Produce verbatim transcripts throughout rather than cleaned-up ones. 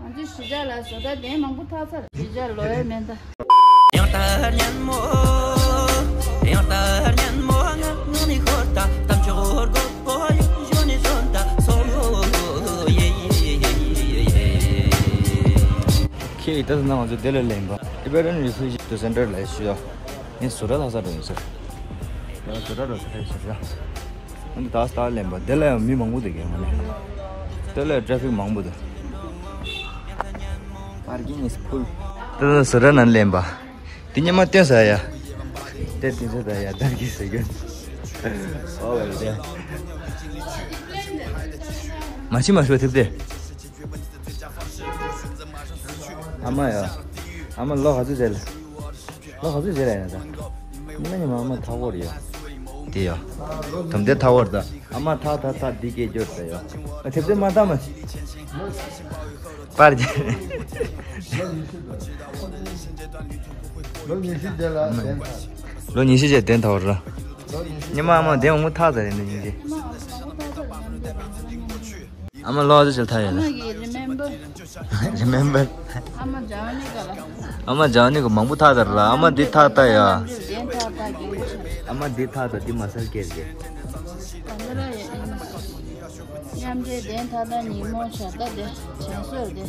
ང་ཚོས་གཞིས་ཆགས་ལ་བཟོ་གྲྭ་གདན་མང་པོ་འཐག་ཚར། གཞིས་ཆགས་ལོ་ཡས་མེད་ད། ཡང་ལྟར་སྙན་མོ། ཡང་ལྟར་སྙན་མོ། ང་ང་ནི་ཧོར་ད་གཏམ་མཆོག་གོ་པོ་ཡོང་ཞོ་ནི་ཞོན་ད་སོ་ཡེ་ཡེ་ཡེ་ཡེ་ཡེ། ཁྱེད་ད་ན་ང་ཚོ་དེ་ལ་ལེན་པ། Tibetan Refugee Center ལ་ཞུ་ཡ། ངས་བཟོ་གྲྭ་ལྷ་ས་འགྲོ་ཡིན་ཟེར། ཡང་བཟོ་གྲྭ་འགྲོ་ཟེར་ཟེར་ཡ། ཨ་ནི་ད་སྟག་ལེན་པ་དེ་ལ་ཡང་མི་མང་པོ་འདུག་གས་ང་ལ། དེ་ལ་traffic མང་པོ་འདུག Parking is full. དེ་ལ་བཟོ་གྲྭ་ནང་ལེན་པ། དེ་ཉི་མ་སྟོན་ཟ་ཡ། དེ་དེ་ཚོ་ད་ཡ་དར་གྱི་ཟེར་གྱི། ཨོ་ཝེལ་དེ། མ་ཤི་མ་ཤོ་ཐེབས་དེ། ཨ་མ་ཡ། ཨ་མ་ལོ་ག་ཚོད་བྱས་ལ། ལོ་ག་ཚོད་བྱས་ལ་ཡ་ད། ཉི་མ་ཉི་མ་ཨ་མ་ཐག་པོ་རེད་ཡ། དེ་ཡ། དམ་དེ་ཐག་པོ་རེད་ད། ཨ་མ་ཐག་ཐག་ཐག་འདི་སྐད་སྐྱོར་ད་ཡ། ཨ་ཐེབས་དེ་མ་ཐག་མ། པར་རྒྱག་ལོ་ཉི་ཤུ་དེ་ལ་བདེན་ཐག་ལོ་ཉི་ཤུ་བྱས་བདེན་ཐག་པོ་རེད། ཉི་མ་ཨ་མ་བདེན་འོང་ཐག་ད་རེད་འདི་ཉིན་གྱི། ཨ་མ་ལོ་ཨ་ཙི་ཆེ་ཐག་ཡོད་ལ། ཨ་མ་གི་remember remember ཨ་མ་ཇོ་ནི་ག་ལ། ཨ་མ་ཇོ་ནི་ག་མང་པོ་ཐག་ཚར་ལ། ཨ་མ་འདི་ཐག་ལྟ་ཡ། ཨ་མ་འདི་ཐག་ལྟ་འདི་མ་སལ་སྐྱེར་གྱི། ག་འདི་ལ་ཡ། མཉམ་འབྲེལ་གདན་ཐག་ལྟ་ཉིན་མོ་བྱ་ལྟ་དེ་དྲན་གསོས་དེ།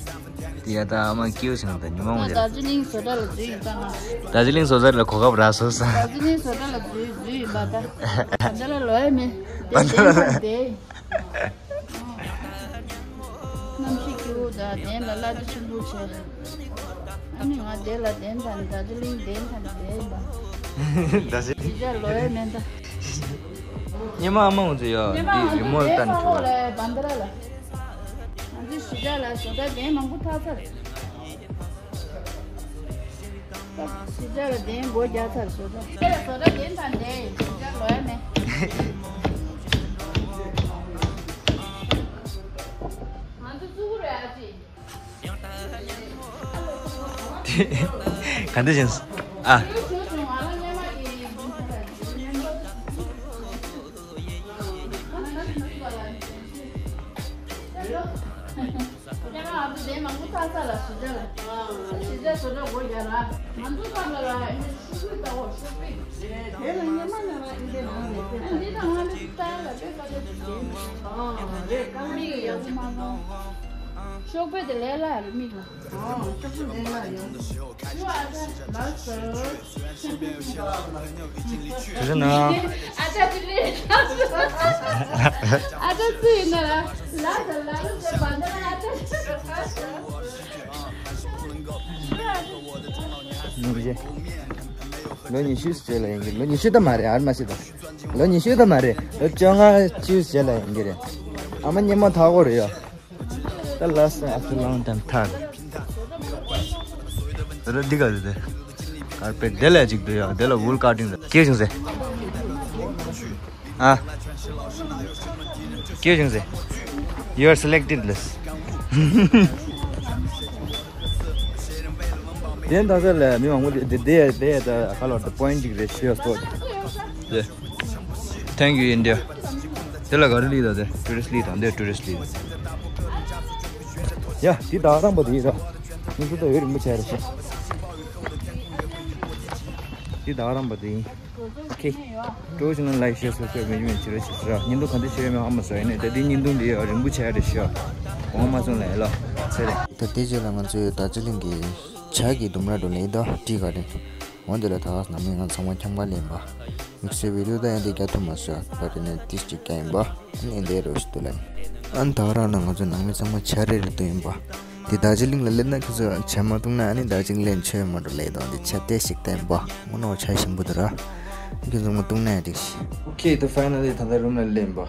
དེ་ཡ་ད་ཨ་མ་སྐྱིད་ཟིན་ད་ཉི་མ་ད་འོང་ཡ། རྡོ་རྗེ་གླིང་བཟོ་གྲྭ་ལ་འཛུལ་ཡིན་ད་ང་། རྡོ་རྗེ་གླིང་བཟོ་གྲྭ་ལ་གོ་སྐབས་རག་སོང་ས། རྡོ་རྗེ་གླིང་བཟོ་གྲྭ་ལ་འཛུལ་འཛུལ་ཡིན་པ་ད། ག་འདི་ལ་ལོ་ཡ་མེད། གདན་ཐག་དེ། གནམ་གཤིས་སྐྱིད་པོ་དང་གདན་ལ་གླ་ཆ་ཆེན་པོ་བྱས། ཨ་ནི་ང་དེ་ལ་གདན་དང་རྡོ་རྗེ་གླིང་གདན་དང་དེ་ཡིན་པ། ད་ཟེར། གཞིས་ཆགས་ལོ་ཡས་མེད་ད། ཉི་མ་ཨ་མ་འོང་ཚེ་ཡོད་ཉི་མ་འདི་ང་རི་མོ་ཚོ་ལྟ་ནས་བྲོ་བ། བ་འདི་ར་ལ། ང་ཚོའི་གཞིས་ཆགས་ལ་བཟོ་གྲྭ་གདན་མང་པོ་འཐག་ཚར། གཞིས་ཆགས་ལ་གདན་སྒོ་རྒྱག་ཚར་བཟོ་གྲྭ། བཟོ་གྲྭ་གདན་དང་གདན་གཞིས་ཆགས་ལོ་ཡས་མེད། ང་ཚོ་བཙུགས་རེད་ཨ་ཅེ། ག་འདྲ་བྱུང་། ཨ། ཤོག་དཔེ་དེ་ལས་སླ་རེད་མིག་ལ། ཨོ་ཤོག་དཔེ་ལས་སླ་ཡོད། ཨ་ཅག་ལགས་སོ། དེ་ཚོ་ན། ཨ་ཅག་ཅིག་ལས་སླ་སོ། ཨ་ཅག་སུ་ཡིན་ན་ལ་ལ་ལ་ལ་ལ་བ་འདི་ལ་ཨ་ཅག་ལོ་ཉི་ཤུ་རྗེས་ལ་ཡིན་གྱི། ལོ་ཉི་ཤུ་ད་མ་རེད། ཨར་མ་ཤི་ད། ལོ་ཉི་ཤུ་ད་མ་རེད། ལོ་བཅོ་ལྔ་བཅུ་རྗེས་ལ་ཡིན་གྱི་རེད། ཨ་མ་སྙེ་མོ་ཐག་པོ་རེད་ཡ། ད་last after long time ཐག་ད་འདི་ག་རེད་དེ། ཀར་པེ་ཊི་དེ་ལ་ཅིག་འདུག་ཡ། དེ་ལ་wool cutting ད། སྐྱེས་བྱུང་ཟེ། ཨ། སྐྱེས་བྱུང་ཟེ། You are selected list དེ་ད་ས་ལ་མི་མང་པོ་དེ་དེ་དེ་ད་ཁ་ལོ་ད་པོ་ཡིན་ཊི་ཅིག་རེད་ཤི་ཡོ་སྤོ་ཊི། དེ། Thank you India དེ་ལ་ག་རེ་ལི་ད་དེ་ཊུ་རི་སི་ཊི་ལི་ད་འདི་ཊུ་རི་སི་ཊི་ལི། ཡ་དེ་ད་རང་པ་དེ་ཡིན་ད། ངས་ཚོ་ད་ཡོད་རིང་པོ་བྱས་རེད་ཤི། དེ་ད་རང་པ་དེ་ཡིན། ཨོ་ཁེ། སྤྲོ་བྱུང་ན་like share subscribe མི་ཉུང་བྱེད་རོགས་བྱེད་ཤོག་ཉིན་དུ་ག་འདྲ་བྱེད་ཡོད་མེད་ཧ་མ་སོ་ཡིན་ནས་ད་དེ་བརྙན་ཐུང་འདི་ཡང་རིང་པོ་བྱས་རེད་ཤག་འོང་མ་སོང་ལ་ཡ་ལ་ཚེ་རེད། ད་དེ་རྗེས་ལ་ང་ཚོས་རྡོ་རྗེ་གླིང་གི་བྱ་གི་ལྡུམ་ར་འགྲོ་ལེ་ད་ཏི་ག་རེ། འོན་ཏེ་ལ་ད་ག་ནང་མི་ང་ཚང་མ་འཁྱམ་པ་ལེན་པ། དམིགས་བསལ་བི་ཌི་ཡོ་ད་ཡང་དེ་རྒྱ་ཐུབ་མ་སོ་ཡ་བ་དེ་ནས་ཏིས་ཅིག་རྒྱ་ཡིན་པ། ཨ་ནི་འདས་རོགས་ཞིག་ཏུ་ལེན། ཨ་ནི་ད་ག་རང་ན་ང་ཚོ་ནང་མི་ཚང་མ་བྱ་རེ་རེ་ཏུ་ཡིན་པ། དེ་རྡོ་རྗེ་གླིང་ལ་སླེབས་ན་ཁྱོད་ཚོ་བྱ་མ་བཏུང་ན་ཨ་ནི་རྡོ་རྗེ་གླིང་ལེན་ཆོད་མ་འགྲོ་ལེ་དང་དེ་བྱ་ལྟས་ཤིག་བསྟན་པ་དངོས་གནས་བྱ་ཞིམ་པོ་དེ་ར། ཁྱོད་ཚོ་མ་བཏུང་ན་ཡང་འགྲིག་ཤི། ཨོ་ཁེ་ད་ཕའི་ན་ལི་ད་ལྟ་རུམ་ལ་སླེབས་པ།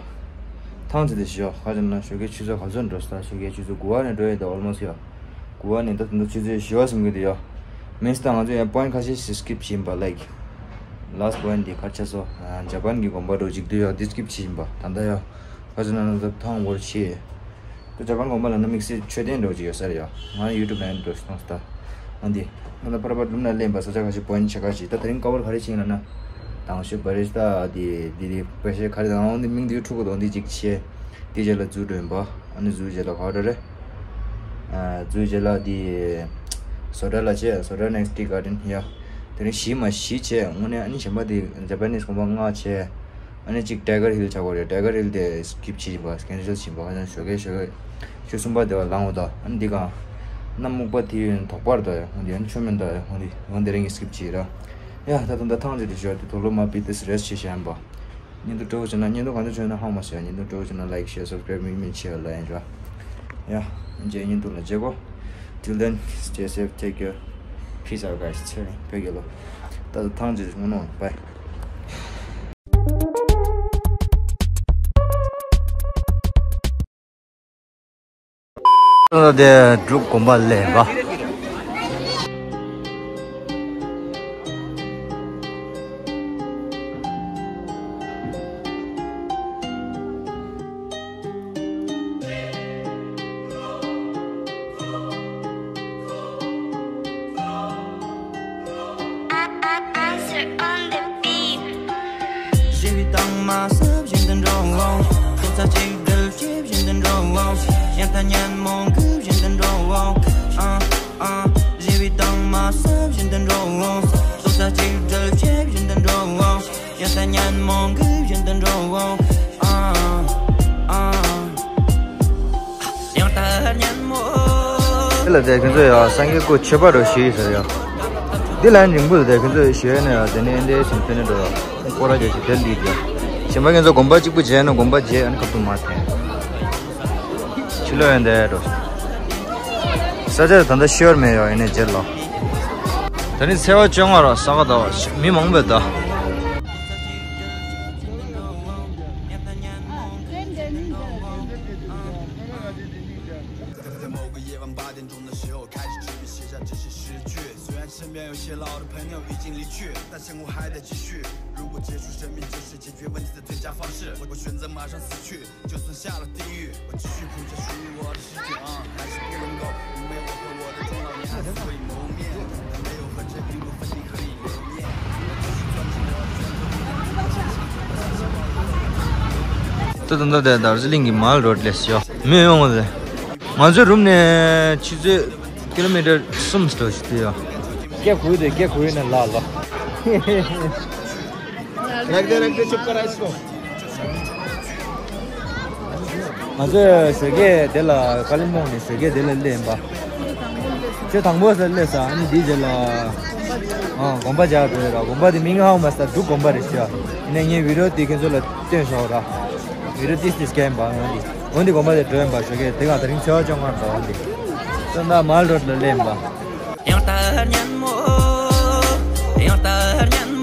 ཐང་ཚེ་དེ་ཞོ་ཁ་ཅན་ན་ཞོ་གའི་ཆུ་ཚོད་ག་ཚོད་འགྲོ་ས་ཞོ་གའི་ཆུ་ཚོད་དགུ་བ་ནས་འགྲོ་ཡོད་ད་ཨོལ་མོ་སི་ཡ། དགུ་བ་ནས་ད་ད་ཆུ་ཚོད་བཞི་བ་སུམ་གི་དུ་ཡ། མིན་སི་ད་ང་ཚོ་ཡང་པོ་ཡིན་ཊི་ཁ་ཤས་ཤིག་སི་ཀིབ་བྱིན་པ་ལའིཀ། ལ་སི་ཊི་པོ་ཡིན་ཊི་དེ་ག་རེ་ཆགས་སོ། ཇ་པན་གི་དགོན་པ་འགྲོ་ཅིག་དུ་ཡ་དེ་སི་ཀིབ་བྱིན་པ་ད་ལྟ་ཡ། ཁ་ཅན་ན་ད་ཐང་བོར་ཆེ། ད་ཇ་པན་དགོན་པ་ལ་ན་དམིགས་བསལ་མཆོད་རྟེན་འགྲོ་ཅིག་ཡོད་ས་རེད་ཡ། ང་ཡུ་ཊུབ་ནང་འགྲོ་སོང་ས་ད། ཨ་འདི། ང་ད་པར་པར་ལུམ་ན་ལེན་པ་ས་ཆ་ཁ་ཤས་པོ་ཡིན་ཊི་ཆ་ཁ་ཤས་ད་དེ་རིང་ཀ་བར་ག་རེ་བྱིན་ལ་ན། དང་ཤོད་པ་རེ་ད་དེ་དེ་དེ་པེ་ཤེ་ག་རེ་དང་འོང་དེ་མིང་དེ་ཡུ་ཊུབ་གི་དོན་དེ་ཅིག་ཆེ། དེ་རྗེས་ལ་ཛུ་སྒྲོན་པ། ཨ་ནི་ཛུ་རྗེས་ལ་ག་རེ་རེད། འཛུལ་རྗེས་ལ་དེ་བཟོ་གྲྭ་ལ་བྱས། བཟོ་གྲྭ་next Tea Garden ཡ། དེ་ནས་བཞི་མ་བཞི་བྱས། དངོས་གནས་ཨ་ནི་གཞན་པ་དེ་Japanese་དགོན་པ་ལྔ་བྱས། ཨ་ནི་གཅིག་Tiger Hill་ཆགས་ཀྱི་རེད། Tiger Hill་དེ་skip་བྱེད་བཞིན་པ། cancel་བྱེད་བཞིན་པ། ཨ་ནི་ཞོགས་ཀས་ཞོགས་ཀས་ཆུ་གསུམ་པ་དེ་བ་ལངས་འོ་ད། ཨ་ནི་འདི་གང་གནམ་སྨུག་པ་དེ་དོག་པར་ད་ཡ། འོ་འདི་ཨ་ནི་ཆུ་མིན་ད་ཡ། འོ་འདི་འོ་འདི་རིང་གི་skip་བྱེད་ར། ཡ་ད་དུང་ད་ཐང་ཅིག་ཏུ་ཞོག་དེ་དུག་ལོག་མ་པི་ཏི་སི་rest་བྱེད་བཞིན་པ། བརྙན་ཐུང་སྤྲོ་བོ་བྱུང་ན། བརྙན་ཐུང་གང་འདྲ་བྱུང་ན་ཧ་མ་སོང་ཡ། བརྙན་ཐུང་སྤྲོ་བོ་བྱུང་ན་like share subscribe་མིག་མིག་བྱེད་ལ་ཡིན་ར། ཡ། རྗེས་བརྙན་ཐུང་ལ་མཇལ་གོ། Till then, stay safe, take care, peace out guys. ཚེ་རིང་བོད་རྒྱལ་ལོ། ད་ད་ཐང་ཅིག་ངོ་ནོ་bye། ད་དེ་འབྲུག་དགོན་པ་ལས་པ། ཞེ་བའི་དྭངས་མ་ཟབ་བཞིན་དུ་འགྲོ་འོང་། རྡོག་རྩ་གཅིག་སྒྲིལ་བྱེད་བཞིན་དུ་འགྲོ་འོང་། ཞེ་སྡང་ཉོན་མོངས་རྒུད་བཞིན་དུ་འགྲོ་འོང་། ཨ་ཨ། ཞེ་བའི་དྭངས་མ་ཟབ་བཞིན་དུ་འགྲོ་འོང་། རྡོག་རྩ་གཅིག་སྒྲིལ་བྱེད་བཞིན་དུ་འགྲོ་འོང་། ཞེ་སྡང་ཉོན་མོངས་རྒུད་བཞིན་དུ་འགྲོ་འོང་། ཨ་ཨ། ཡང་ལྟར་ཉོན་མོངས། དེ་ལ་དེ་ཁྱོད་ཚོ་ཡ་སངས་རྒྱས་སྐུ་མཆོད་པ་རུ་ཞུས་ཟེར་ཡ། འདི་ལ་རིང་པོ་དེ་ཁྱོད་ཚོ་ཞུས་ནས་ཡ། དེ་ནས་ཨེ་འདྲའི་ཞིང་ཕན་ནས་འགྲོ་ཡ། སྐོར་ར་རྒྱག་ཅིག་དེར་འདི་དེ། གཞན་པ་ཁྱོད་ཚོ་དགོན་པ་གཅིག་པུ་མཇལ་ན་དགོན་པ་མཇལ། ཨ་ནི་ཁ་ཐུག་མ་འཐེན། ཕྱི་ལོགས་ཡོད་འདི་འགྲོ། ས་ཆ་ད་ལྟ་ཤོར་མེད་ཡོ། ཡིན་ནས་མཇལ་ལོ། ད་ནི་ཚེས་པ་བཅོ་ལྔ་རོ་ས་ག་ཟླ་བ་ཞིག་མི་མང་པོ་ད། ད་ད་ད་ད་དར་ཇི་ལིང་གི་མལ་རོ་ཌི་ལས་ཡོ། མི་ཡོང་བ་རེད། ང་ཚོའི་རུམ་ནས་ཆུ་ཚོད་ཀི་ལོ་མི་ཊར་གསུམ་ཙམ་ཞིག་འདུག་ཡོ། སྐད་ཁུག་དེ་སྐད་ཁུག་ཡིན་ན་ལ་ལ། रख दे, रख दे, चुप कर इसको। ང་ཚོས་ཞོགས་ཀས་དེ་ལ་ཀ་ལི་མོང་ནས་ཞོགས་ཀས་དེ་ལ་སླེབས་ཡིན་པ། ཆུ་དང་པོ་ཟེར་སླེབས་ས། ཨ་ནི་འདིའི་རྗེས་ལ་ཨ་དགོན་པ་རྒྱག་འགྲོ་ཡོད་ར། དགོན་པ་དེ་མིང་ཧ་མ་ས་འབྲུག་དགོན་པ་རེད་ཤག་ཡིན་ནའི་ངས་བི་ཌི་ཡོ་དེ་ཁྱེད་ཚོ་ལ་སྟོན་ཤོག་ར། བི་ཌི་ཡོ་ཏིས་ཏིས་སྐྱེལ་ཡིན་པ། འོན་ཏེ་འོན་ཏེ་དགོན་པ་དེ་འགྲོ་ཡིན་པ། ཞོགས་ཀས་དེ་ག་དེ་རིང་ཚེས་པ་བཅོ་ལྔ་རེད་པ། འོན་ཏེ་ད་ལྟ་མལ་རོ་ཌི་ལ་སླེབས་ཡིན་པ། ཡང་ལྟར་ཉོན་མོངས། ཡང་ལྟར་ཉོན་